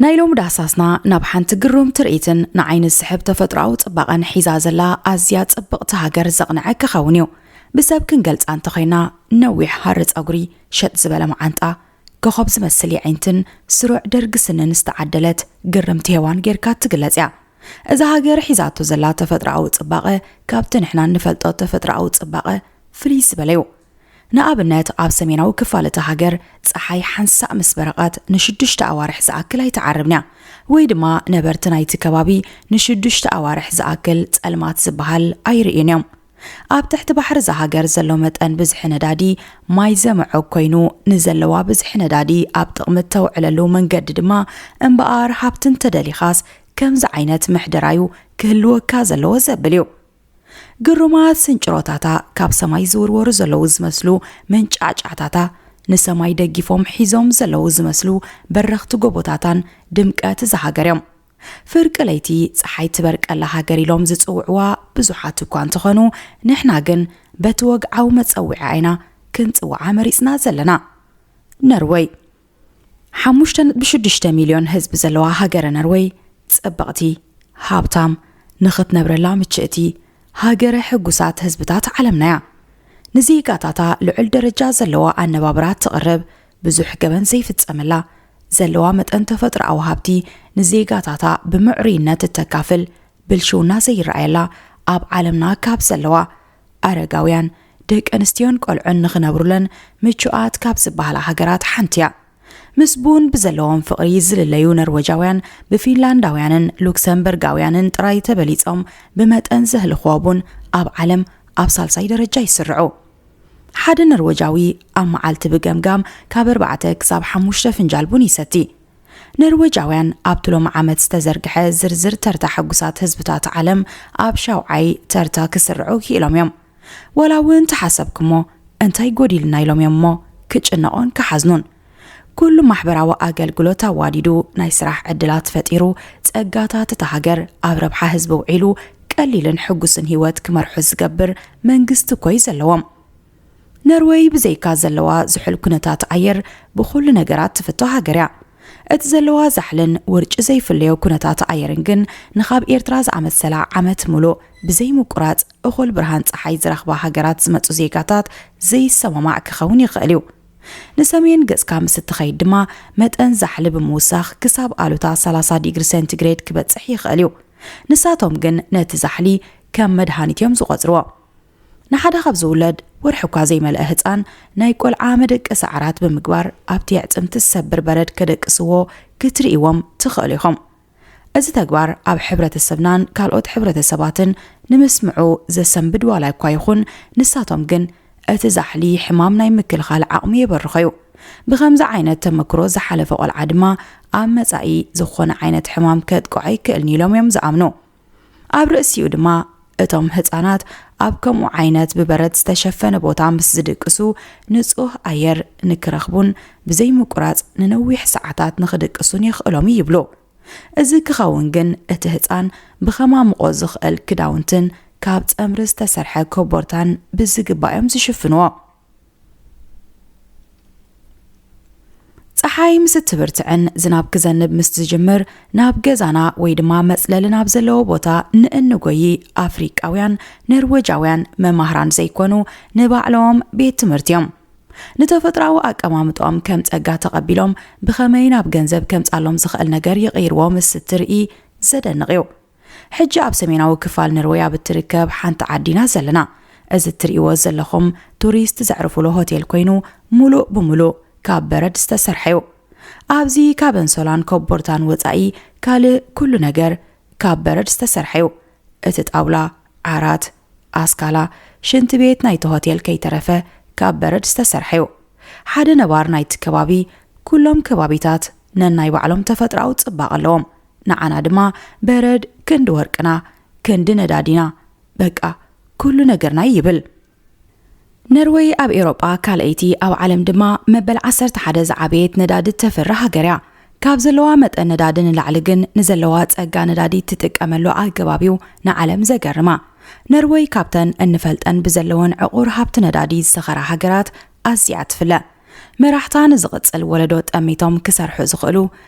ናይ ሎሚ ዳህሳስና ናብ ሓንቲ ግሩም ትርኢትን ንዓይኒ ዝስሕብ ተፈጥሮኣዊ ጽባቐን ሒዛ ዘላ ኣዝያ ጽብቕቲ ሃገር ዘቕንዐ ክኸውን እዩ። ብሰብ ክንገልጻ እንተኾይና፣ ነዊሕ ሃሪ ጸጉሪ፣ ሸጥ ዝበለ መዓንጣ፣ ኮኾብ ዝመስል የዒንትን ስሩዕ ደርጊ ስንን ዝተዓደለት ግርምቲ ሄዋን ጌርካ ትግለጽ እያ። እዛ ሃገር ሒዛቶ ዘላ ተፈጥሮኣዊ ጽባቐ ካብቲ ንሕና እንፈልጦ ተፈጥሮኣዊ ጽባቐ ፍልይ ዝበለ እዩ። ንኣብነት፣ ኣብ ሰሜናዊ ክፋል እታ ሃገር ጸሓይ ሓንሳእ ምስ በረቐት ንሽዱሽተ ኣዋርሕ ዝኣክል ኣይትዓርብን እያ፣ ወይ ድማ ነበርቲ ናይቲ ከባቢ ንሽዱሽተ ኣዋርሕ ዝኣክል ጸልማት ዝበሃል ኣይርእዩን እዮም። ኣብ ትሕቲ ባሕሪ እዛ ሃገር ዘሎ መጠን ብዝሒ ነዳዲ ማይ ዘምዖ ኮይኑ፣ ንዘለዋ ብዝሒ ነዳዲ ኣብ ጥቕሚ እተውዕለሉ መንገዲ ድማ እምበኣር ሃብቲ እንተደሊኻስ ከምዚ ዓይነት ምሕደራዩ ክህልወካ ዘለዎ ዘብል እዩ። ግሩማት ስንጭሮታታ፣ ካብ ሰማይ ዝውርወሩ ዘለዉ ዝመስሉ መንጫዕጫዕታታ፣ ንሰማይ ደጊፎም ሒዞም ዘለዉ ዝመስሉ በረኽቲ ጎቦታታን ድምቀት እዛ ሃገር እዮም። ፍርቂ ለይቲ ጸሓይ ትበርቀላ ሃገር ኢሎም ዝጽውዕዋ ብዙሓት እኳ እንተኾኑ፣ ንሕና ግን በቲ ወግዓዊ መጸውዒኣ ኢና ክንጽውዓ መሪጽና ዘለና። ነርወይ። ሓሙሽተ ነጥቢ ሽዱሽተ ሚልዮን ህዝቢ ዘለዋ ሃገረ ነርወይ፣ ጽብቕቲ፣ ሃብታም፣ ንኽትነብረላ ምችእቲ፣ ሃገረ ሕጉሳት ህዝብታት ዓለምና እያ። ንዜጋታታ ልዑል ደረጃ ዘለዋ ኣነባብራ እትቕርብ፣ ብዙሕ ገበን ዘይፍጸመላ፣ ዘለዋ መጠን ተፈጥሮኣዊ ሃብቲ ንዜጋታታ ብምዕሩይነት እተካፍል፣ ብልሽውና ዘይረኣየላ፣ ኣብ ዓለምና ካብ ዘለዋ ኣረጋውያን፣ ደቂ ኣንስትዮን ቆልዑን ንኽነብሩለን ምቹኣት ካብ ዝበሃላ ሃገራት ሓንቲ እያ። ምስ ቡን ብዘለዎም ፍቕሪ ዝልለዩ ነርወጃውያን ብፊንላንዳውያንን ሉክሰምበርጋውያንን ጥራይ ተበሊጾም ብመጠን ዘህልኽዎ ቡን ኣብ ዓለም ኣብ ሳልሳይ ደረጃ ይስርዑ። ሓደ ነርወጃዊ ኣብ መዓልቲ ብገምጋም ካብ ኣርባዕተ ክሳብ ሓሙሽተ ፍንጃል ቡን ይሰቲ። ነርወጃውያን ኣብቲ ሎሚ ዓመት ዝተዘርግሐ ዝርዝር ተርታ ሕጉሳት ህዝብታት ዓለም ኣብ ሻውዓይ ተርታ ክስርዑ ክኢሎም እዮም። ዋላ እውን ተሓሰብኩሞ እንታይ ጎዲልና ኢሎም እዮም እሞ ክጭነቑን ክሓዝኑን። ኩሉ ማሕበራዊ ኣገልግሎት ኣዋዲዱ ናይ ስራሕ ዕድላት ፈጢሩ ጸጋታት እታ ሃገር ኣብ ረብሓ ህዝቢ ውዒሉ ቀሊልን ሕጉስን ህይወት ክመርሑ ዝገብር መንግስቲ እኮ እዩ ዘለዎም። ነርወይ ብዘይካ ዘለዋ ዝሑል ኩነታት ኣየር ብኹሉ ነገራት ትፍቶ ሃገር እያ። እቲ ዘለዋ ዛሕልን ውርጪ ዘይፍለዮ ኩነታት ኣየርን ግን ንኻብ ኤርትራ ዝኣመሰላ ዓመት ሙሉእ ብዘይምቁራጽ እኹል ብርሃን ጸሓይ ዝረኽባ ሃገራት ዝመጹ ዜጋታት ዘይሰማማዕ ክኸውን ይኽእል እዩ። ንሰሜን ገጽካ ምስ እትኸይድ ድማ መጠን ዛሕሊ ብምውሳኽ ክሳብ ኣሉታ ሰላሳ ዲግሪ ሴንቲግሬድ ክበጽሕ ይኽእል እዩ። ንሳቶም ግን ነቲ ዛሕሊ ከም መድሃኒት እዮም ዝቖጽርዎ። ንሓደ ካብ ዝውለድ ወርሒ እኳ ዘይመልአ ህጻን ናይ ቆልዓ መደቀሲ ዓራት ብምግባር ኣብቲ ኣዕጽምቲ ዝሰብር በረድ ከደቅስዎ ክትርእይዎም ትኽእሉ ኢኹም። እዚ ተግባር ኣብ ሕብረተሰብናን ካልኦት ሕብረተሰባትን ንምስምዑ ዘሰንብድ ዋላ እኳ ይኹን፣ ንሳቶም ግን እቲ ዛሕሊ ሕማም ናይ ምክልኻል ዓቕሚ የበርኾ እዩ። ብኸምዚ ዓይነት ተመክሮ ዝሓለፈ ቆልዓ ድማ ኣብ መጻኢ ዝኾነ ዓይነት ሕማም ከጥቅዖ ኣይክእልን ኢሎም እዮም ዝኣምኑ። ኣብ ርእሲኡ ድማ እቶም ህጻናት ኣብ ከምኡ ዓይነት ብበረድ ዝተሸፈነ ቦታ ምስ ዝድቅሱ ንጹህ ኣየር ንክረኽቡን ብዘይምቁራጽ ንነዊሕ ሰዓታት ንክድቅሱን የኽእሎም ይብሉ። እዚ ክኸውን ግን እቲ ህጻን ብኸማምቖ ዝኽእል ክዳውንትን ካብ ጸምሪ ዝተሰርሐ ኮቦርታን ብዝግባእ እዮም ዝሽፍንዎ። ጸሓይ ምስ እትብርትዕን ዝናብ ክዘንብ ምስ ዝጅምር ናብ ገዛና ወይ ድማ መጽለሊ ናብ ዘለዎ ቦታ ንእንጎይ ኣፍሪቃውያን፣ ነርወጃውያን መማህራን ዘይኮኑ ንባዕሎም ቤት ትምህርቲ እዮም። ንተፈጥሮኣዊ ኣቀማምጦኦም ከም ጸጋ ተቐቢሎም ብኸመይ ናብ ገንዘብ ከምጻሎም ዝኽእል ነገር ይቕይርዎ ምስ እትርኢ ዘደንቕ እዩ። ሕጂ ኣብ ሰሜናዊ ክፋል ነርወይ ኣብ እትርከብ ሓንቲ ዓዲ ኢና ዘለና። እዚ እትርእይዎ ዘለኹም ቱሪስት ዘዕርፉሉ ሆቴል ኮይኑ፣ ሙሉእ ብሙሉእ ካብ በረድ ዝተሰርሐ እዩ። ኣብዚ ካብ ኣንሶላን ኮቦርታን ወጻኢ ካልእ ኩሉ ነገር ካብ በረድ ዝተሰርሐ እዩ። እቲ ጣውላ፣ ዓራት፣ ኣስካላ፣ ሽንቲ ቤት ናይቲ ሆቴል ከይተረፈ ካብ በረድ ዝተሰርሐ እዩ። ሓደ ነባር ናይቲ ከባቢ፣ "ኩሎም ከባቢታት ነናይ ባዕሎም ተፈጥሮኣዊ ጽባቐ ኣለዎም። ንዓና ድማ በረድ ክንዲ ወርቅና፣ ክንዲ ነዳዲና፣ በቃ ኩሉ ነገርና" ይብል። ነርወይ ኣብ ኤውሮጳ ካልኣይቲ፣ ኣብ ዓለም ድማ መበል ዓሰርተ ሓደ ዝዓበየት ነዳዲ ተፍሪ ሃገር እያ። ካብ ዘለዋ መጠን ነዳዲ ንላዕሊ ግን ንዘለዋ ጸጋ ነዳዲ ትጥቀመሉ ኣገባብ እዩ ንዓለም ዘገርማ። ነርወይ ካብተን እንፈልጠን ብዘለወን ዕቑር ሃብቲ ነዳዲ ዝሰኸራ ሃገራት ኣዝያ ትፍለ። መራሕታ ንዝቕጽል ወለዶ ጠሚቶም ክሰርሑ ዝኽእሉ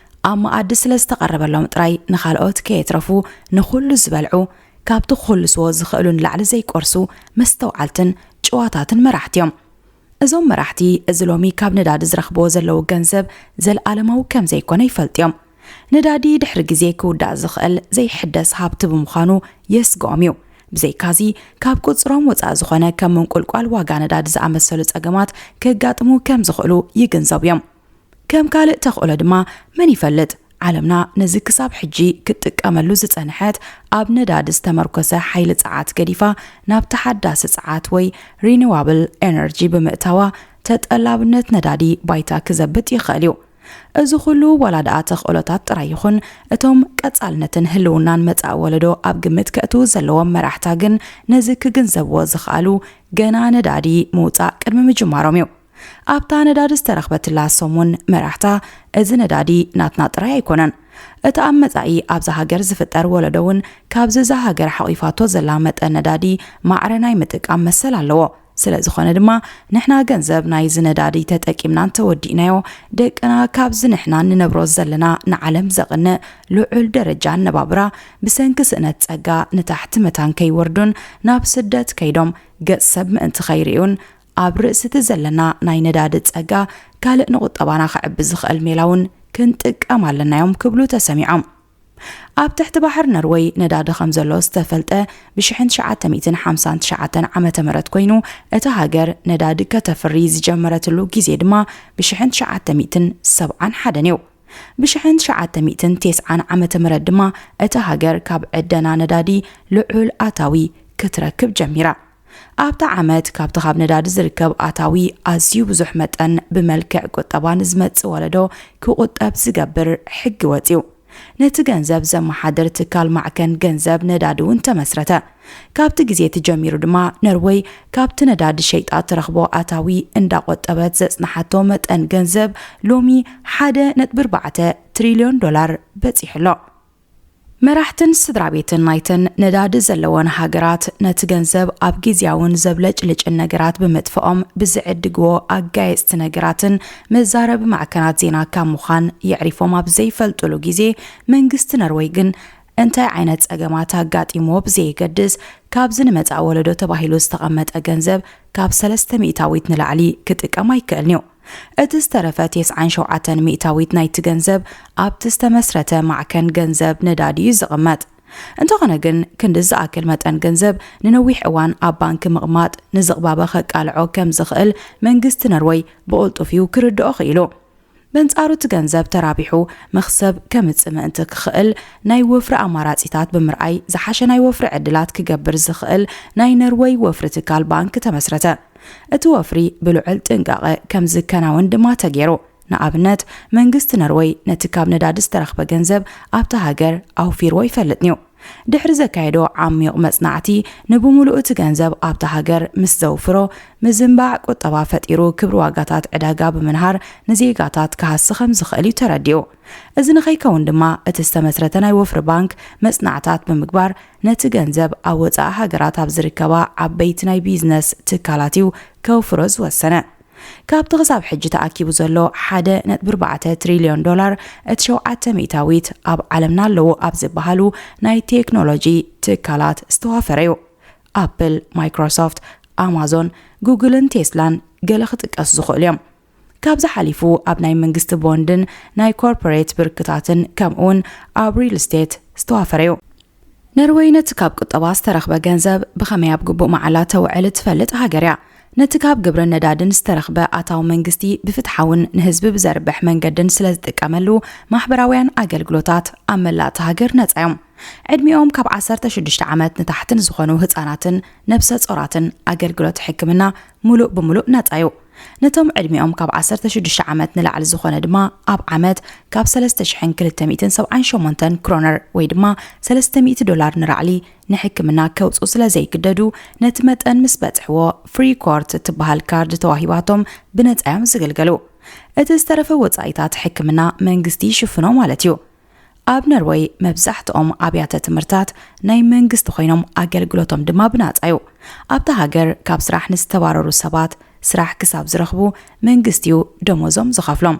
ኣብ መኣዲ ስለ ዝተቐረበሎም ጥራይ ንኻልኦት ከየትረፉ ንኹሉ ዝበልዑ፣ ካብቲ ክኹልስዎ ዝኽእሉ ንላዕሊ ዘይቆርሱ መስተውዓልትን ጭዋታትን መራሕቲ እዮም። እዞም መራሕቲ እዚ ሎሚ ካብ ነዳዲ ዝረኽብዎ ዘለዉ ገንዘብ ዘለኣለማዊ ከም ዘይኮነ ይፈልጡ እዮም። ነዳዲ ድሕሪ ግዜ ክውዳእ ዝኽእል ዘይሕደስ ሃብቲ ብምዃኑ የስግኦም እዩ። ብዘይካዚ ካብ ቁጽሮም ወጻኢ ዝኾነ ከም ምንቁልቋል ዋጋ ነዳዲ ዝኣመሰሉ ጸገማት ከጋጥሙ ከም ዝኽእሉ ይግንዘቡ እዮም። ከም ካልእ ተኽእሎ ድማ መን ይፈልጥ፣ ዓለምና ነዚ ክሳብ ሕጂ ክትጥቀመሉ ዝጸንሐት ኣብ ነዳዲ ዝተመርኮሰ ሓይሊ ጸዓት ገዲፋ ናብ ተሓዳሲ ጸዓት ወይ ሪኒዋብል ኤነርጂ ብምእታዋ ተጠላብነት ነዳዲ ባይታ ክዘብጥ ይኽእል እዩ። እዚ ኩሉ ዋላ ደኣ ተኽእሎታት ጥራይ ይኹን፣ እቶም ቀጻልነትን ህልውናን መጻኢ ወለዶ ኣብ ግምት ከእትዉ ዘለዎም መራሕታ ግን ነዚ ክግንዘብዎ ዝኽኣሉ ገና ነዳዲ ምውጻእ ቅድሚ ምጅማሮም እዩ። ኣብታ ነዳዲ ዝተረኽበትላ ሰሙን መራሕታ፣ እዚ ነዳዲ ናትና ጥራይ ኣይኮነን። እቲ ኣብ መጻኢ ኣብዛ ሃገር ዝፍጠር ወለዶ እውን ካብዚ እዛ ሃገር ሓቒፋቶ ዘላ መጠን ነዳዲ ማዕረ ናይ ምጥቃም መሰል ኣለዎ። ስለ ዝኾነ ድማ ንሕና ገንዘብ ናይዚ ነዳዲ ተጠቂምና እንተወዲእናዮ፣ ደቅና ካብዚ ንሕና ንነብሮ ዘለና ንዓለም ዘቕንእ ልዑል ደረጃ ኣነባብራ ብሰንኪ ስእነት ጸጋ ንታሕቲ መታን ከይወርዱን ናብ ስደት ከይዶም ገጽ ሰብ ምእንቲ ከይርእዩን ኣብ ርእሲ እቲ ዘለና ናይ ነዳዲ ጸጋ ካልእ ንቁጠባና ከዕቢ ዝኽእል ሜላ እውን ክንጥቀም ኣለናዮም ክብሉ ተሰሚዖም። ኣብ ትሕቲ ባሕር ነርወይ ነዳዲ ከም ዘሎ ዝተፈልጠ ብሽሕን ትሽዓተ ሚእትን ሓምሳን ትሽዓተን ዓመተ ምህረት ኮይኑ፣ እታ ሃገር ነዳዲ ከተፍሪ ዝጀመረትሉ ግዜ ድማ ብሽሕን ትሽዓተ ሚእትን ሰብዓን ሓደን እዩ። ብሽሕን ትሽዓተ ሚእትን ተስዓን ዓመተ ምህረት ድማ እታ ሃገር ካብ ዕደና ነዳዲ ልዑል ኣታዊ ክትረክብ ጀሚራ። ኣብታ ዓመት ካብቲ ካብ ነዳዲ ዝርከብ ኣታዊ ኣዝዩ ብዙሕ መጠን ብመልክዕ ቁጠባ ንዝመጽእ ወለዶ ክቑጠብ ዝገብር ሕጊ ወጺኡ። ነቲ ገንዘብ ዘመሓድር ትካል ማዕከን ገንዘብ ነዳዲ እውን ተመስረተ። ካብቲ ግዜ እቲ ጀሚሩ ድማ ነርወይ ካብቲ ነዳዲ ሸይጣ ትረኽቦ ኣታዊ እንዳቆጠበት ዘጽናሓቶ መጠን ገንዘብ ሎሚ ሓደ ነጥቢ ኣርባዕተ ትሪልዮን ዶላር በጺሑ ኣሎ። መራሕትን ስድራ ቤትን ናይተን ነዳዲ ዘለወን ሃገራት ነቲ ገንዘብ ኣብ ግዝያውን ዘብለጭልጭን ነገራት ብምጥፍኦም ብዝዕድግዎ ኣጋየጽቲ ነገራትን መዛረቢ ማዕከናት ዜና ካብ ምዃን የዕሪፎም ኣብ ዘይፈልጡሉ ግዜ፣ መንግስቲ ነርወይ ግን እንታይ ዓይነት ጸገማት ኣጋጢምዎ ብዘየገድስ፣ ካብዚ ንመጻኢ ወለዶ ተባሂሉ ዝተቐመጠ ገንዘብ ካብ ሰለስተ ሚእታዊት ንላዕሊ ክጥቀም ኣይክእልን እዩ። እቲ ዝተረፈ ተስዓን ሸውዓተን ሚእታዊት ናይቲ ገንዘብ ኣብቲ ዝተመስረተ ማዕከን ገንዘብ ነዳዲ እዩ ዝቕመጥ። እንተኾነ ግን፣ ክንዲ ዝኣክል መጠን ገንዘብ ንነዊሕ እዋን ኣብ ባንኪ ምቕማጥ ንዝቕባበ ከቃልዖ ከም ዝኽእል መንግስቲ ነርወይ ብቕልጡፍ እዩ ክርድኦ ክኢሉ። በንጻሩ፣ እቲ ገንዘብ ተራቢሑ መኽሰብ ከምጽእ ምእንቲ ክኽእል፣ ናይ ወፍሪ ኣማራጺታት ብምርኣይ፣ ዝሓሸ ናይ ወፍሪ ዕድላት ክገብር ዝኽእል ናይ ነርወይ ወፍሪ ትካል ባንክ ተመስረተ። እቲ ወፍሪ ብልዑል ጥንቃቐ ከም ዝከናወን ድማ ተገይሩ። ንኣብነት፣ መንግስቲ ነርወይ ነቲ ካብ ነዳዲ ዝተረኽበ ገንዘብ ኣብታ ሃገር ኣውፊርዎ ይፈልጥን እዩ። ድሕሪ ዘካየዶ ዓሚቕ መጽናዕቲ፣ ንብምሉኡ እቲ ገንዘብ ኣብታ ሃገር ምስ ዘውፍሮ፣ ምዝንባዕ ቁጠባ ፈጢሩ ክብሪ ዋጋታት ዕዳጋ ብምንሃር ንዜጋታት ክሃሲ ከም ዝኽእል እዩ ተረዲኡ። እዚ ንኸይከውን ድማ እቲ ዝተመስረተ ናይ ወፍሪ ባንክ መጽናዕታት ብምግባር ነቲ ገንዘብ ኣብ ወጻኢ ሃገራት ኣብ ዝርከባ ዓበይቲ ናይ ቢዝነስ ትካላት እዩ ከውፍሮ ዝወሰነ። ካብቲ ክሳብ ሕጂ ተኣኪቡ ዘሎ ሓደ ነጥቢ ኣርባዕተ ትሪልዮን ዶላር፣ እቲ ሸውዓተ ሚእታዊት ኣብ ዓለምና ኣለዉ ኣብ ዝበሃሉ ናይ ቴክኖሎጂ ትካላት ዝተዋፈረ እዩ። ኣፕል፣ ማይክሮሶፍት፣ ኣማዞን፣ ጉግልን ቴስላን ገለ ክጥቀሱ ዝኽእሉ እዮም። ካብዚ ሓሊፉ ኣብ ናይ መንግስቲ ቦንድን ናይ ኮርፖሬት ብርክታትን ከምኡውን ኣብ ሪል ስቴት ዝተዋፈረ እዩ። ነርወይ ነቲ ካብ ቁጠባ ዝተረኽበ ገንዘብ ብኸመይ ኣብ ግቡእ መዓላ ተውዕል እትፈልጥ ሃገር እያ። ነቲ ካብ ግብርን ነዳድን ዝተረኽበ ኣታዊ መንግስቲ ብፍትሓውን ንህዝቢ ብዘርብሕ መንገድን ስለ ዝጥቀመሉ፣ ማሕበራውያን ኣገልግሎታት ኣብ መላእ እታ ሃገር ነጻ እዮም። ዕድሚኦም ካብ ዓሰርተ ሽዱሽተ ዓመት ንታሕቲ ንዝኾኑ ህጻናትን ነብሰ ጾራትን ኣገልግሎት ሕክምና ምሉእ ብምሉእ ነጻ እዩ። ነቶም ዕድሚኦም ካብ ዓሰርተ ሽዱሽተ ዓመት ንላዕሊ ዝኾነ ድማ ኣብ ዓመት ካብ ሰለስተ ሽሕን ክልተ ሚእትን ሰብዓን ሸሞንተን ክሮነር ወይ ድማ ሰለስተ ሚእቲ ዶላር ንላዕሊ ንሕክምና ከውጽኡ ስለ ዘይግደዱ፣ ነቲ መጠን ምስ በጽሕዎ ፍሪ ኮርት እትበሃል ካርድ ተዋሂባቶም ብነጻ እዮም ዝግልገሉ። እቲ ዝተረፈ ወጻኢታት ሕክምና መንግስቲ ይሽፍኖ ማለት እዩ። ኣብ ነርወይ መብዛሕትኦም ኣብያተ ትምህርታት ናይ መንግስቲ ኮይኖም ኣገልግሎቶም ድማ ብናጻ እዩ። ኣብታ ሃገር ካብ ስራሕ ንዝተባረሩ ሰባት ስራሕ ክሳብ ዝረኽቡ መንግስቲ እዩ ደሞዞም ዝኸፍሎም።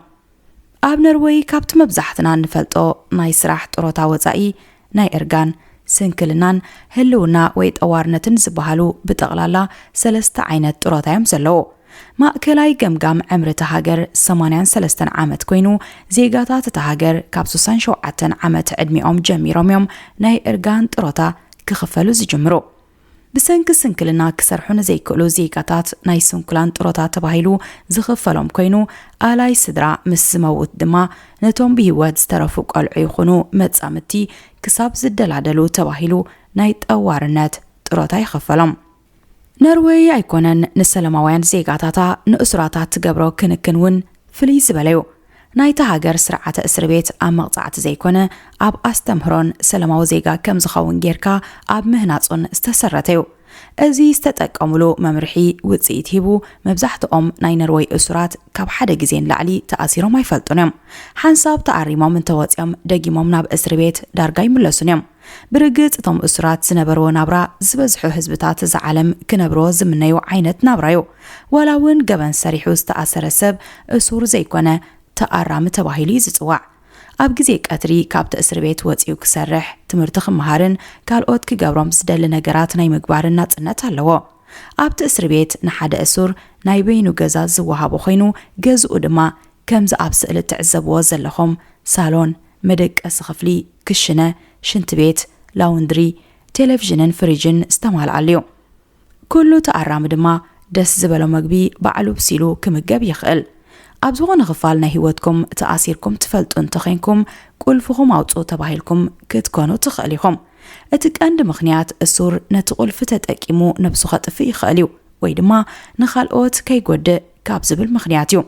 ኣብ ነርወይ ካብቲ መብዛሕትና እንፈልጦ ናይ ስራሕ ጥሮታ ወጻኢ ናይ እርጋን፣ ስንክልናን ህልውና ወይ ጠዋርነትን ዝበሃሉ ብጠቕላላ ሰለስተ ዓይነት ጥሮታ እዮም ዘለዉ። ማእከላይ ገምጋም ዕምሪ እታ ሃገር ሰማንያን ሰለስተን ዓመት ኮይኑ፣ ዜጋታት እታ ሃገር ካብ ስሳን ሸውዓተን ዓመት ዕድሚኦም ጀሚሮም እዮም ናይ እርጋን ጥሮታ ክኽፈሉ ዝጅምሩ። ብሰንኪ ስንክልና ክሰርሑ ንዘይክእሉ ዜጋታት ናይ ስንኩላን ጥሮታ ተባሂሉ ዝኽፈሎም ኮይኑ፣ ኣላይ ስድራ ምስ ዝመውት ድማ ነቶም ብህይወት ዝተረፉ ቆልዑ ይኹኑ መጻምድቲ ክሳብ ዝደላደሉ ተባሂሉ ናይ ጠዋርነት ጥሮታ ይኽፈሎም። ነርወይ ኣይኮነን ንሰላማውያን ዜጋታታ ንእሱራታት ትገብሮ ክንክን እውን ፍልይ ዝበለ እዩ። ናይታ ሃገር ስርዓተ እስሪ ቤት ኣብ መቕጻዕቲ ዘይኮነ፣ ኣብ ኣስተምህሮን ሰላማዊ ዜጋ ከም ዝኸውን ጌርካ ኣብ ምህናጹን ዝተሰረተ እዩ። እዚ ዝተጠቀሙሉ መምርሒ ውጽኢት ሂቡ፣ መብዛሕትኦም ናይ ነርወይ እሱራት ካብ ሓደ ግዜ ንላዕሊ ተኣሲሮም ኣይፈልጡን እዮም። ሓንሳብ ተኣሪሞም እንተወጺኦም፣ ደጊሞም ናብ እስሪ ቤት ዳርጋ ይምለሱን እዮም። ብርግጽ እቶም እሱራት ዝነበርዎ ናብራ ዝበዝሑ ህዝብታት እዛ ዓለም ክነብርዎ ዝምነዩ ዓይነት ናብራ እዩ። ዋላ እውን ገበን ሰሪሑ ዝተኣሰረ ሰብ እሱር ዘይኮነ ተኣራሚ ተባሂሉ እዩ ዝጽዋዕ። ኣብ ግዜ ቀትሪ ካብቲ እስሪ ቤት ወጺኡ ክሰርሕ፣ ትምህርቲ ክመሃርን ካልኦት ክገብሮም ዝደሊ ነገራት ናይ ምግባርን ናጽነት ኣለዎ። ኣብቲ እስሪ ቤት ንሓደ እሱር ናይ በይኑ ገዛ ዝወሃቦ ኮይኑ፣ ገዝኡ ድማ ከምዚ ኣብ ስእሊ ትዕዘብዎ ዘለኹም ሳሎን፣ መደቀሲ ክፍሊ፣ ክሽነ፣ ሽንቲ ቤት፣ ላውንድሪ፣ ቴሌቪዥንን ፍሪጅን ዝተማልኣሉ እዩ። ኩሉ ተኣራሚ ድማ ደስ ዝበሎ መግቢ ባዕሉ ብሲሉ ክምገብ ይኽእል። ኣብ ዝኾነ ክፋል ናይ ህይወትኩም ተኣሲርኩም ትፈልጡ እንተኾይንኩም፣ ቁልፍኹም ኣውጽኡ ተባሂልኩም ክትኮኑ ትኽእል ኢኹም። እቲ ቀንዲ ምኽንያት እሱር ነቲ ቁልፊ ተጠቂሙ ነብሱ ከጥፍእ ይኽእል እዩ፣ ወይ ድማ ንኻልኦት ከይጎድእ ካብ ዝብል ምኽንያት እዩ።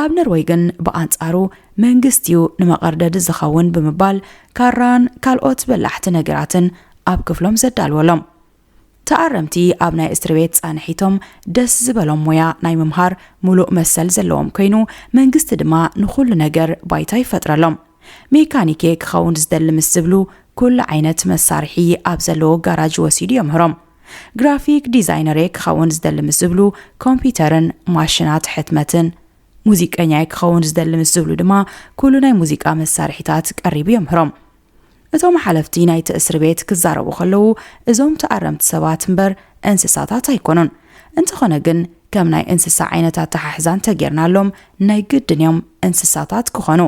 ኣብ ነርወይ ግን ብኣንጻሩ መንግስቲ እዩ ንመቐርደዲ ዝኸውን ብምባል ካራን ካልኦት በላሕቲ ነገራትን ኣብ ክፍሎም ዘዳልወሎም። ተኣረምቲ ኣብ ናይ እስሪ ቤት ጻንሒቶም ደስ ዝበሎም ሞያ ናይ ምምሃር ሙሉእ መሰል ዘለዎም ኮይኑ፣ መንግስቲ ድማ ንኹሉ ነገር ባይታ ይፈጥረሎም። ሜካኒኬ ክኸውን ዝደሊ ምስ ዝብሉ ኩሉ ዓይነት መሳርሒ ኣብ ዘለዎ ጋራጅ ወሲዱ የምህሮም። ግራፊክ ዲዛይነሬ ክኸውን ዝደሊ ምስ ዝብሉ ኮምፒውተርን ማሽናት ሕትመትን፣ ሙዚቀኛይ ክኸውን ዝደሊ ምስ ዝብሉ ድማ ኩሉ ናይ ሙዚቃ መሳርሒታት ቀሪቡ የምህሮም። እቶም ሓለፍቲ ናይቲ እስሪ ቤት ክዛረቡ ከለዉ፣ እዞም ተኣረምቲ ሰባት እምበር እንስሳታት ኣይኮኑን። እንተኾነ ግን ከም ናይ እንስሳ ዓይነት ኣተሓሕዛ እንተጌርናሎም ናይ ግድን እዮም እንስሳታት ክኾኑ።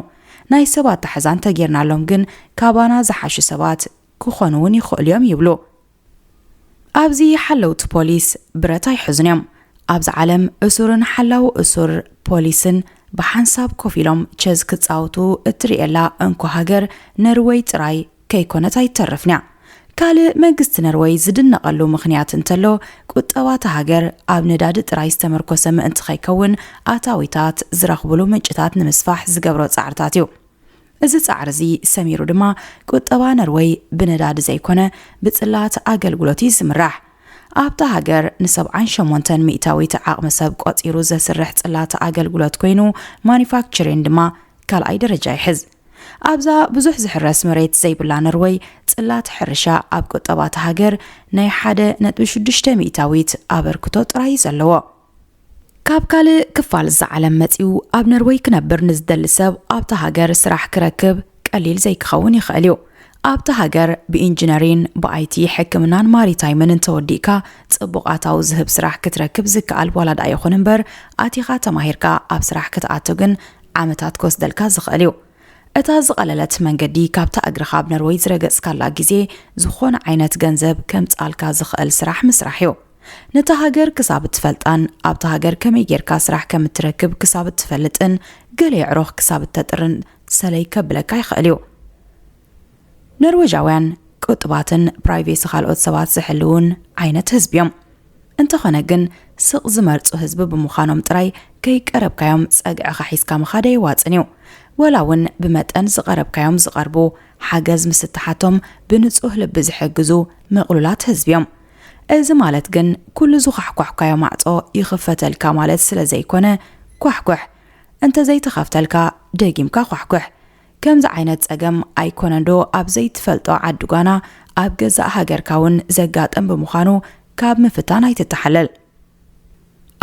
ናይ ሰብ ኣተሓሕዛ እንተጌርናሎም ግን ካባና ዝሓሹ ሰባት ክኾኑ እውን ይኽእሉ እዮም ይብሉ። ኣብዚ ሓለውቲ ፖሊስ ብረት ኣይሕዙን እዮም። ኣብዚ ዓለም እሱርን ሓላው እሱር ፖሊስን ብሓንሳብ ኮፍ ኢሎም ቸዝ ክጻወቱ እትርእየላ እንኮ ሃገር ነርወይ ጥራይ ከይኮነት ኣይተርፍን እያ። ካልእ መንግስቲ ነርወይ ዝድነቐሉ ምኽንያት እንተሎ፣ ቁጠባ እታ ሃገር ኣብ ነዳዲ ጥራይ ዝተመርኮሰ ምእንቲ ከይከውን፣ ኣታዊታት ዝረኽብሉ ምንጭታት ንምስፋሕ ዝገብሮ ጻዕርታት እዩ። እዚ ጻዕሪ እዚ ሰሚሩ ድማ፣ ቁጠባ ነርወይ ብነዳዲ ዘይኮነ ብጽላት ኣገልግሎት እዩ ዝምራሕ። ኣብታ ሃገር ንሰብዓን ሸሞንተን ሚእታዊት ዓቕሚ ሰብ ቆጺሩ ዘስርሕ ጽላት ኣገልግሎት ኮይኑ፣ ማኒፋክቸሪን ድማ ካልኣይ ደረጃ ይሕዝ። ኣብዛ ብዙሕ ዝሕረስ መሬት ዘይብላ ነርወይ፣ ጽላት ሕርሻ ኣብ ቁጠባ እታ ሃገር ናይ ሓደ ነጥቢ ሽዱሽተ ሚእታዊት ኣበርክቶ ጥራይ እዩ ዘለዎ። ካብ ካልእ ክፋል እዛ ዓለም መጺኡ ኣብ ነርወይ ክነብር ንዝደሊ ሰብ ኣብታ ሃገር ስራሕ ክረክብ ቀሊል ዘይክኸውን ይኽእል እዩ። ኣብታ ሃገር ብኢንጂነሪን፣ ብኣይቲ፣ ሕክምናን ማሪታይምን እንተወዲእካ ጽቡቕ ኣታዊ ዝህብ ስራሕ ክትረክብ ዝከኣል ዋላ ደኣ ይኹን እምበር፣ ኣቲኻ ተማሂርካ ኣብ ስራሕ ክትኣቱ ግን ዓመታት ክወስደልካ ዝኽእል እዩ። እታ ዝቐለለት መንገዲ ካብታ እግርኻ ኣብ ነርወይ ዝረገጽካላ ግዜ ዝኾነ ዓይነት ገንዘብ ከምጽኣልካ ዝኽእል ስራሕ ምስራሕ እዩ። ነታ ሃገር ክሳብ እትፈልጣን ኣብታ ሃገር ከመይ ጌርካ ስራሕ ከም እትረክብ ክሳብ እትፈልጥን ገለ የዕሩኽ ክሳብ እተጥርን ሰለይ ከብለካ ይኽእል እዩ። ኖርዌጃውያን ቁጥባትን ፕራይቬሲ ካልኦት ሰባት ዝሕልውን ዓይነት ህዝቢ እዮም። እንተኾነ ግን ስቕ ዝመርጹ ህዝቢ ብምዃኖም ጥራይ ከይቀረብካዮም ጸግዕኻ ሒዝካ ምኻድ ኣይዋጽን እዩ። ወላ እውን ብመጠን ዝቐረብካዮም ዝቐርቡ፣ ሓገዝ ምስ እትሓቶም ብንጹህ ልቢ ዝሕግዙ ምቕሉላት ህዝቢ እዮም። እዚ ማለት ግን ኩሉ ዝኳሕኳሕካዮ ማዕጾ ይኽፈተልካ ማለት ስለ ዘይኮነ፣ ኳሕኩሕ። እንተዘይተኸፍተልካ ደጊምካ ኳሕኩሕ። ከምዚ ዓይነት ጸገም ኣይኮነንዶ ኣብ ዘይትፈልጦ ዓዲ ጓና ኣብ ገዛእ ሃገርካ እውን ዘጋጥም ብምዃኑ ካብ ምፍታን ኣይትተሓለል።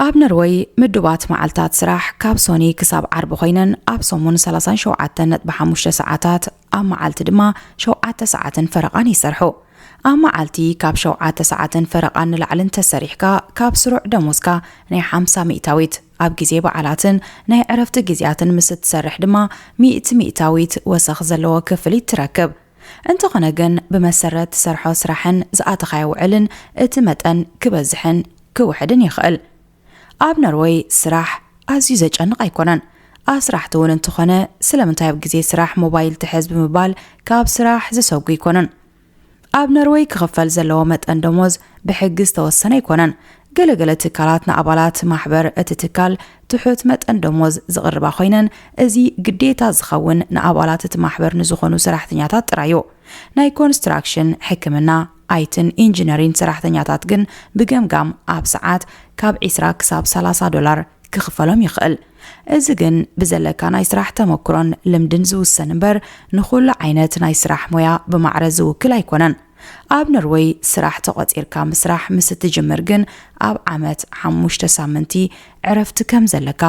ኣብ ነርወይ ምዱባት መዓልታት ስራሕ ካብ ሶኒ ክሳብ ዓርቢ ኮይነን፣ ኣብ ሰሙን ሰላሳን ሸውዓተን ነጥቢ ሓሙሽተ ሰዓታት፣ ኣብ መዓልቲ ድማ ሸውዓተ ሰዓትን ፈረቓን ይሰርሑ። ኣብ መዓልቲ ካብ ሸውዓተ ሰዓትን ፈረቓን ንላዕሊ እንተሰሪሕካ፣ ካብ ስሩዕ ደሞዝካ ናይ ሓምሳ ሚእታዊት፣ ኣብ ግዜ በዓላትን ናይ ዕረፍቲ ግዜያትን ምስ እትሰርሕ ድማ ሚእቲ ሚእታዊት ወሰኽ ዘለዎ ክፍሊት ትረክብ። እንተኾነ ግን፣ ብመሰረት ትሰርሖ ስራሕን ዝኣተኻዮ ውዕልን እቲ መጠን ክበዝሕን ክውሕድን ይኽእል። ኣብ ነርወይ ስራሕ ኣዝዩ ዘጨንቕ ኣይኮነን። ኣስራሕቲ እውን እንተኾነ፣ ስለምንታይ ኣብ ግዜ ስራሕ ሞባይል ትሕዝ ብምባል ካብ ስራሕ ዝሰጉ ኣይኮኑን። ኣብ ነርወይ ክኽፈል ዘለዎ መጠን ደሞዝ ብሕጊ ዝተወሰነ ኣይኮነን። ገለገለ ትካላት ንኣባላት ማሕበር እቲ ትካል ትሑት መጠን ደሞዝ ዝቕርባ ኮይነን፣ እዚ ግዴታ ዝኸውን ንኣባላት እቲ ማሕበር ንዝኾኑ ሰራሕተኛታት ጥራይ እዩ። ናይ ኮንስትራክሽን፣ ሕክምና፣ ኣይትን ኢንጂነሪን ሰራሕተኛታት ግን ብገምጋም ኣብ ሰዓት ካብ ዒስራ ክሳብ ሰላሳ ዶላር ክኽፈሎም ይኽእል። እዚ ግን ብዘለካ ናይ ስራሕ ተመክሮን ልምድን ዝውሰን እምበር፣ ንኹሉ ዓይነት ናይ ስራሕ ሞያ ብማዕረ ዝውክል ኣይኮነን። ኣብ ነርወይ ስራሕ ተቖጺርካ ምስራሕ ምስ እትጅምር ግን፣ ኣብ ዓመት ሓሙሽተ ሳምንቲ ዕረፍቲ ከም ዘለካ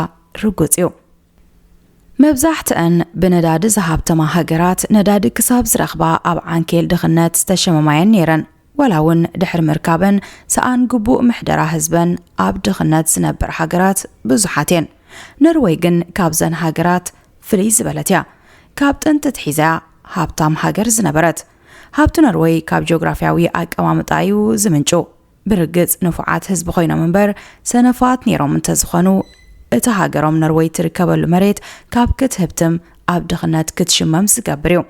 ርጉጽ እዩ። መብዛሕትአን ብነዳዲ ዝሃብተማ ሃገራት፣ ነዳዲ ክሳብ ዝረኽባ ኣብ ዓንኬል ድኽነት ዝተሸመማየን ነይረን። ዋላ እውን ድሕሪ ምርካበን፣ ሰኣን ግቡእ ምሕደራ ህዝበን ኣብ ድኽነት ዝነብር ሃገራት ብዙሓት እየን። ነርወይ ግን ካብዘን ሃገራት ፍልይ ዝበለት እያ። ካብ ጥንቲ ኣትሒዛ እያ ሃብታም ሃገር ዝነበረት። ሃብቲ ነርወይ ካብ ጂኦግራፍያዊ ኣቀማምጣ እዩ ዝምንጩ። ብርግጽ ንፉዓት ህዝቢ ኮይኖም እምበር፣ ሰነፋት ነይሮም እንተዝኾኑ፣ እቲ ሃገሮም ነርወይ ትርከበሉ መሬት ካብ ክትህብትም ኣብ ድኽነት ክትሽመም ዝገብር እዩ።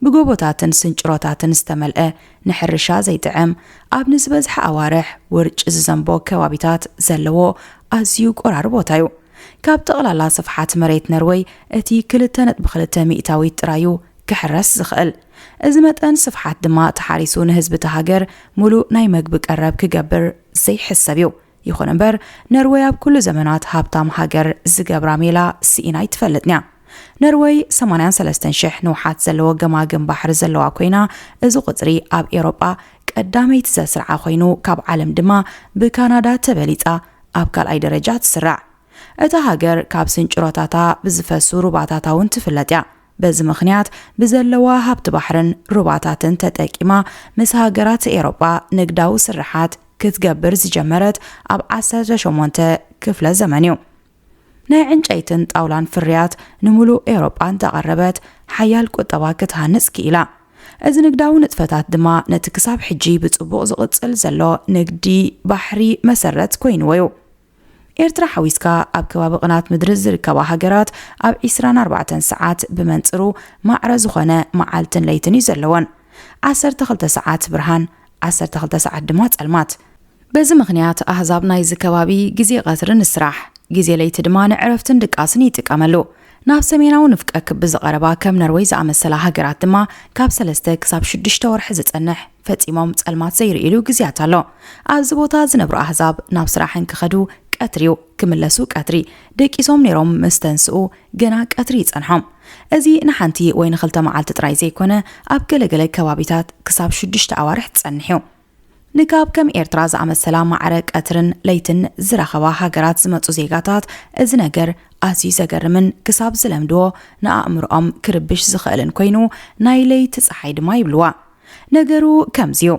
ብጎቦታትን ስንጭሮታትን ዝተመልአ፣ ንሕርሻ ዘይጥዕም፣ ኣብ ንዝበዝሐ ኣዋርሕ ውርጭ ዝዘንቦ ከባቢታት ዘለዎ ኣዝዩ ቆራሪ ቦታ እዩ። ካብ ጠቕላላ ስፍሓት መሬት ነርወይ እቲ ክልተ ነጥቢ ክልተ ሚእታዊት ጥራይ እዩ ክሕረስ ዝኽእል። እዚ መጠን ስፍሓት ድማ ተሓሪሱ ንህዝቢ እቲ ሃገር ሙሉእ ናይ መግቢ ቀረብ ክገብር ዘይሕሰብ እዩ። ይኹን እምበር፣ ነርወይ ኣብ ኩሉ ዘመናት ሃብታም ሃገር ዝገብራ ሜላ ስኢና ኣይትፈልጥን እያ። ነርወይ ሰማንያን ሰለስተን ሽሕ ንውሓት ዘለዎ ገማግም ባሕሪ ዘለዋ ኮይና፣ እዚ ቁጽሪ ኣብ ኤውሮጳ ቀዳመይቲ ዘስርዓ ኮይኑ፣ ካብ ዓለም ድማ ብካናዳ ተበሊጻ ኣብ ካልኣይ ደረጃ ትስራዕ። እታ ሃገር ካብ ስንጭሮታታ ብዝፈሱ ሩባታታ እውን ትፍለጥ እያ። በዚ ምኽንያት፣ ብዘለዋ ሃብቲ ባሕርን ሩባታትን ተጠቂማ፣ ምስ ሃገራት ኤውሮጳ ንግዳዊ ስርሓት ክትገብር ዝጀመረት ኣብ ዓሰርተ ሸሞንተ ክፍለ ዘመን እዩ። ናይ ዕንጨይትን ጣውላን ፍርያት ንምሉእ ኤውሮጳ እንተቐረበት፣ ሓያል ቁጠባ ክትሃንጽ ክኢላ። እዚ ንግዳዊ ንጥፈታት ድማ ነቲ ክሳብ ሕጂ ብጽቡቕ ዝቕጽል ዘሎ ንግዲ ባሕሪ መሰረት ኮይንዎ እዩ። ኤርትራ ሓዊስካ ኣብ ከባቢ ቅናት ምድሪ ዝርከባ ሃገራት ኣብ ዒስራን ኣርባዕተን ሰዓት ብመንጽሩ ማዕረ ዝኾነ መዓልትን ለይትን እዩ ዘለወን። ዓሰርተ ክልተ ሰዓት ብርሃን፣ ዓሰርተ ክልተ ሰዓት ድማ ጸልማት። በዚ ምኽንያት ኣህዛብ ናይዚ ከባቢ ግዜ ቀትሪ ንስራሕ፣ ግዜ ለይቲ ድማ ንዕረፍትን ድቃስን ይጥቀመሉ። ናብ ሰሜናዊ ንፍቀ ክቢ ዝቐረባ ከም ነርወይ ዝኣመሰላ ሃገራት ድማ ካብ ሰለስተ ክሳብ ሽዱሽተ ወርሒ ዝጸንሕ ፈጺሞም ጸልማት ዘይርእይሉ ግዜያት ኣሎ። ኣብዚ ቦታ ዝነብሩ ኣህዛብ ናብ ስራሕ እንክኸዱ ቀትሪ እዩ፣ ክምለሱ ቀትሪ፣ ደቂሶም ነይሮም ምስ ተንስኡ ገና ቀትሪ ይጸንሖም። እዚ ንሓንቲ ወይ ንኽልተ መዓልቲ ጥራይ ዘይኮነ፣ ኣብ ገለገለ ከባቢታት ክሳብ ሽዱሽተ ኣዋርሕ ትጸንሕ እዩ። ንካብ ከም ኤርትራ ዝኣመሰላ ማዕረ ቀትርን ለይትን ዝረኸባ ሃገራት ዝመጹ ዜጋታት፣ እዚ ነገር ኣዝዩ ዘገርምን ክሳብ ዝለምድዎ ንኣእምሮኦም ክርብሽ ዝኽእልን ኮይኑ፣ ናይ ለይቲ ጸሓይ ድማ ይብልዋ። ነገሩ ከምዚ እዩ።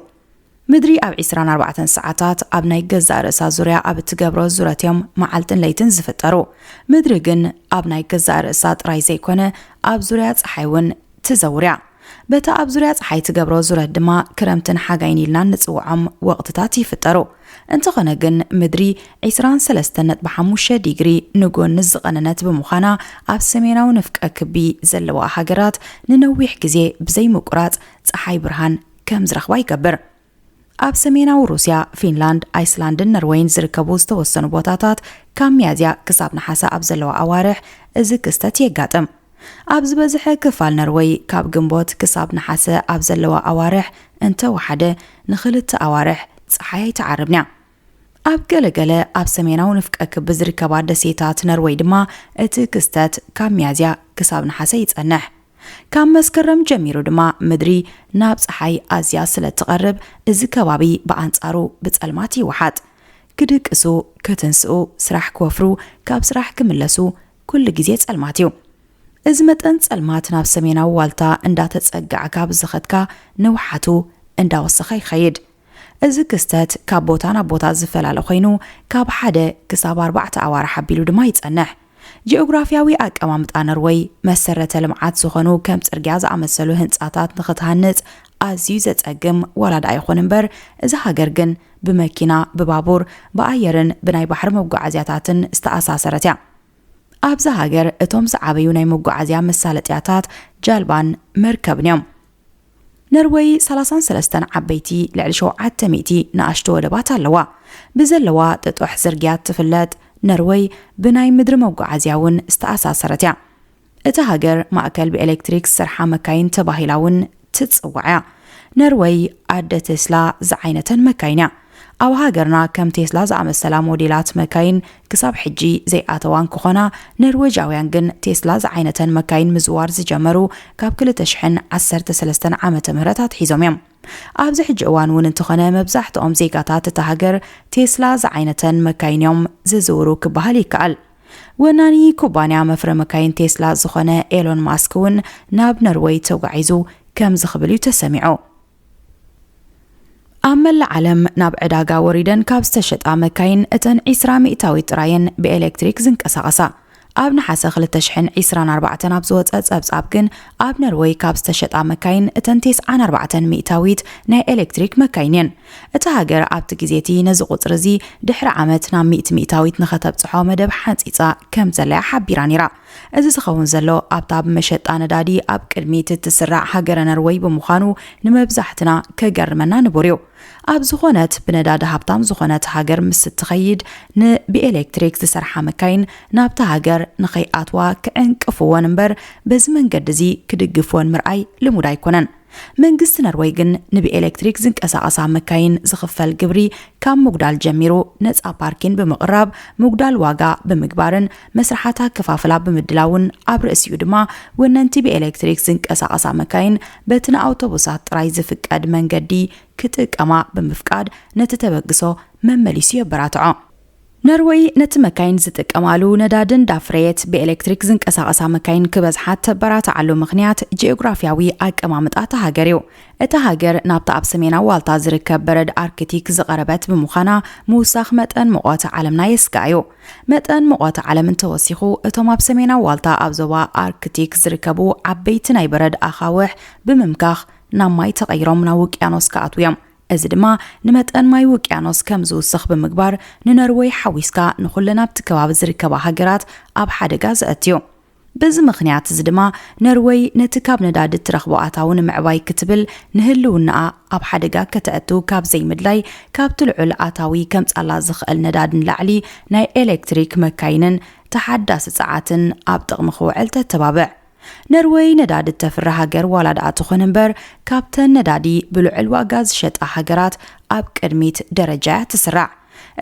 ምድሪ ኣብ ዒስራን ኣርባዕተን ሰዓታት ኣብ ናይ ገዛእ ርእሳ ዙርያ ኣብ እትገብሮ ዙረት እዮም መዓልትን ለይትን ዝፍጠሩ። ምድሪ ግን ኣብ ናይ ገዛእ ርእሳ ጥራይ ዘይኮነ፣ ኣብ ዙርያ ጸሓይ እውን ትዘውር እያ። በታ ኣብ ዙርያ ጸሓይ ትገብሮ ዙረት ድማ ክረምትን ሓጋይን ኢልና እንጽውዖም ወቕትታት ይፍጠሩ። እንተኾነ ግን፣ ምድሪ ዒስራን ሰለስተን ነጥቢ ሓሙሽተ ዲግሪ ንጎኒ ዝቐነነት ብምዃና፣ ኣብ ሰሜናዊ ንፍቀ ክቢ ዘለዋ ሃገራት ንነዊሕ ግዜ ብዘይ ምቁራጽ ጸሓይ ብርሃን ከም ዝረኽባ ይገብር። ኣብ ሰሜናዊ ሩስያ፣ ፊንላንድ፣ ኣይስላንድን ነርወይን ዝርከቡ ዝተወሰኑ ቦታታት፣ ካብ ሚያዝያ ክሳብ ነሓሰ ኣብ ዘለዋ ኣዋርሕ እዚ ክስተት የጋጥም። ኣብ ዝበዝሐ ክፋል ነርወይ፣ ካብ ግንቦት ክሳብ ነሓሰ ኣብ ዘለዋ ኣዋርሕ እንተወሓደ ንኽልተ ኣዋርሕ ጸሓይ ኣይትዓርብን እያ። ኣብ ገለገለ ኣብ ሰሜናዊ ንፍቀ ክቢ ዝርከባ ደሴታት ነርወይ ድማ እቲ ክስተት ካብ ሚያዝያ ክሳብ ነሓሰ ይጸንሕ። ካብ መስከረም ጀሚሩ ድማ ምድሪ ናብ ጸሓይ ኣዝያ ስለ እትቐርብ፣ እዚ ከባቢ ብኣንጻሩ ብጸልማት ይወሓጥ። ክድቅሱ፣ ክትንስኡ፣ ስራሕ ክወፍሩ፣ ካብ ስራሕ ክምለሱ፣ ኩሉ ግዜ ጸልማት እዩ። እዚ መጠን ጸልማት ናብ ሰሜናዊ ዋልታ እንዳተጸጋዕካ ብዝኸድካ ንውሓቱ እንዳወሰኸ ይኸይድ። እዚ ክስተት ካብ ቦታ ናብ ቦታ ዝፈላለ ኮይኑ፣ ካብ ሓደ ክሳብ ኣርባዕተ ኣዋርሕ ኣቢሉ ድማ ይጸንሕ። ጂኦግራፊያዊ ኣቀማምጣ ነርወይ፣ መሰረተ ልምዓት ዝኾኑ ከም ጽርግያ ዝኣመሰሉ ህንጻታት ንኽትሃንጽ ኣዝዩ ዘጸግም ዋላ ደኣ ይኹን እምበር፣ እዛ ሃገር ግን ብመኪና፣ ብባቡር፣ ብኣየርን ብናይ ባሕሪ መጓዓዝያታትን ዝተኣሳሰረት እያ። ኣብዛ ሃገር እቶም ዝዓበዩ ናይ መጓዓዝያ መሳለጥያታት ጃልባን መርከብን እዮም። ነርወይ ሰላሳን ሰለስተን ዓበይቲ፣ ልዕሊ ሸውዓተ ሚእቲ ንኣሽቱ ወደባት ኣለዋ። ብዘለዋ ጥጡሕ ጽርግያት ትፍለጥ ነርወይ፣ ብናይ ምድሪ መጓዓዝያ እውን ዝተኣሳሰረት እያ። እታ ሃገር ማእከል ብኤሌክትሪክ ዝሰርሓ መካይን ተባሂላ እውን ትጽዋዕ እያ። ነርወይ ኣደ ቴስላ ዝዓይነተን መካይን እያ። ኣብ ሃገርና ከም ቴስላ ዝኣመሰላ ሞዴላት መካይን ክሳብ ሕጂ ዘይኣተዋ እንክኾና፣ ነርወጃውያን ግን ቴስላ ዝዓይነተን መካይን ምዝዋር ዝጀመሩ ካብ ክልተ ሽሕን ዓሰርተ ሰለስተን ዓመተ ምህረት ኣትሒዞም እዮም። ኣብዚ ሕጂ እዋን እውን እንተኾነ፣ መብዛሕትኦም ዜጋታት እታ ሃገር ቴስላ ዝዓይነተን መካይን እዮም ዝዝውሩ ክበሃል ይከኣል። ወናኒ ኩባንያ መፍረ መካይን ቴስላ ዝኾነ ኤሎን ማስክ እውን ናብ ነርወይ ተጓዒዙ ከምዚ ክብል እዩ ተሰሚዑ። ኣብ መላእ ዓለም ናብ ዕዳጋ ወሪደን ካብ ዝተሸጣ መካይን እተን ዒስራ ሚእታዊት ጥራየን ብኤሌክትሪክ ዝንቀሳቐሳ። ኣብ ነሓሰ ክልተ ሽሕን ዒስራን ኣርባዕተን ኣብ ዝወጸ ጸብጻብ ግን፣ ኣብ ነርወይ ካብ ዝተሸጣ መካይን እተን ተስዓን ኣርባዕተን ሚእታዊት ናይ ኤሌክትሪክ መካይን እየን። እታ ሃገር ኣብቲ ግዜ እቲ ነዚ ቁጽሪ እዚ ድሕሪ ዓመት ናብ ሚእቲ ሚእታዊት ንኸተብጽሖ መደብ ሓንጺጻ ከም ዘላ እያ ሓቢራ ነይራ። እዚ ዝኸውን ዘሎ ኣብታ ብመሸጣ ነዳዲ ኣብ ቅድሚት እትስራዕ ሃገረ ነርወይ ብምዃኑ፣ ንመብዛሕትና ከገርመና ንቡር እዩ። ኣብ ዝኾነት ብነዳዲ ሃብታም ዝኾነት ሃገር ምስ እትኸይድ፣ ንብኤሌክትሪክ ዝሰርሓ መካይን ናብታ ሃገር ንኸይኣትዋ ክዕንቅፍወን እምበር፣ በዚ መንገዲ እዚ ክድግፍወን ምርኣይ ልሙድ ኣይኮነን። መንግስቲ ነርወይ ግን ንብኤሌክትሪክ ዝንቀሳቐሳ መካይን ዝኽፈል ግብሪ ካብ ምጉዳል ጀሚሩ፣ ነጻ ፓርኪን ብምቕራብ፣ ምጉዳል ዋጋ ብምግባርን መስርሓት ኣከፋፍላ ብምድላውን፣ ኣብ ርእሲኡ ድማ ወነንቲ ብኤሌክትሪክ ዝንቀሳቐሳ መካይን በቲ ንኣውቶቡሳት ጥራይ ዝፍቀድ መንገዲ ክጥቀማ ብምፍቃድ፣ ነቲ ተበግሶ መመሊሱ የበራትዖ። ነርወይ ነቲ መካይን ዝጥቀማሉ ነዳዲ እንዳፍረየት፣ ብኤሌክትሪክ ዝንቀሳቐሳ መካይን ክበዝሓ ተበራትዓሉ ምኽንያት ጂኦግራፊያዊ ኣቀማምጣ እታ ሃገር እዩ። እታ ሃገር ናብቲ ኣብ ሰሜናዊ ዋልታ ዝርከብ በረድ ኣርክቲክ ዝቐረበት ብምዃና፣ ምውሳኽ መጠን ሙቐት ዓለምና የስግኣ እዩ። መጠን ሙቐት ዓለም እንተወሲኹ፣ እቶም ኣብ ሰሜናዊ ዋልታ ኣብ ዞባ ኣርክቲክ ዝርከቡ ዓበይቲ ናይ በረድ ኣኻውሕ ብምምካኽ፣ ናብ ማይ ተቐይሮም ናብ ውቅያኖስ ክኣትዉ እዮም። እዚ ድማ ንመጠን ማይ ውቅያኖስ ከም ዝውስኽ ብምግባር፣ ንነርወይ ሓዊስካ ንኹለን ኣብቲ ከባቢ ዝርከባ ሃገራት ኣብ ሓደጋ ዘእትዩ። በዚ ምኽንያት እዚ ድማ፣ ነርወይ ነቲ ካብ ነዳዲ እትረኽቦ ኣታዊ ንምዕባይ ክትብል፣ ንህልውናኣ ኣብ ሓደጋ ከተእቱ ካብ ዘይምድላይ፣ ካብቲ ልዑል ኣታዊ ከምጻላ ዝኽእል ነዳዲ ንላዕሊ ናይ ኤሌክትሪክ መካይንን ተሓዳሲ ጸዓትን ኣብ ጥቕሚ ክውዕል ተተባብዕ። ነርወይ ነዳዲ እተፍሪ ሃገር ዋላ ደኣ ትኹን እምበር፣ ካብተን ነዳዲ ብልዑል ዋጋ ዝሸጣ ሃገራት ኣብ ቅድሚት ደረጃ እያ ትስራዕ።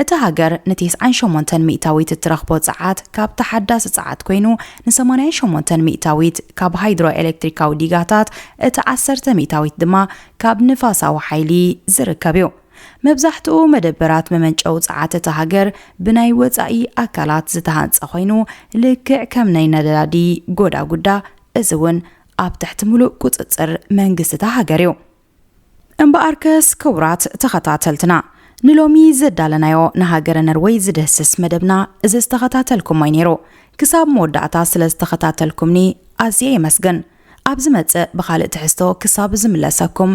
እታ ሃገር ንተስዓን ሸሞንተን ሚእታዊት እትረኽቦ ጸዓት ካብ ተሓዳሲ ጸዓት ኮይኑ፣ ንሰማንያን ሸሞንተን ሚእታዊት ካብ ሃይድሮ ኤሌክትሪካዊ ዲጋታት፣ እቲ ዓሰርተ ሚእታዊት ድማ ካብ ንፋሳዊ ሓይሊ ዝርከብ እዩ። መብዛሕትኡ መደበራት መመንጨዊ ጸዓት እታ ሃገር ብናይ ወጻኢ ኣካላት ዝተሃንጸ ኮይኑ፣ ልክዕ ከም ናይ ነዳዲ ጎዳጉዳ፣ እዚ እውን ኣብ ትሕቲ ምሉእ ቁጽጽር መንግስቲ እታ ሃገር እዩ። እምበኣርከስ ክቡራት ተኸታተልትና፣ ንሎሚ ዘዳለናዮ ንሃገረ ነርወይ ዝድህስስ መደብና እዚ ዝተኸታተልኩሞ እዩ ነይሩ። ክሳብ መወዳእታ ስለ ዝተኸታተልኩምኒ ኣዝየ የመስግን። ኣብ ዝመጽእ ብኻልእ ትሕዝቶ ክሳብ ዝምለሰኩም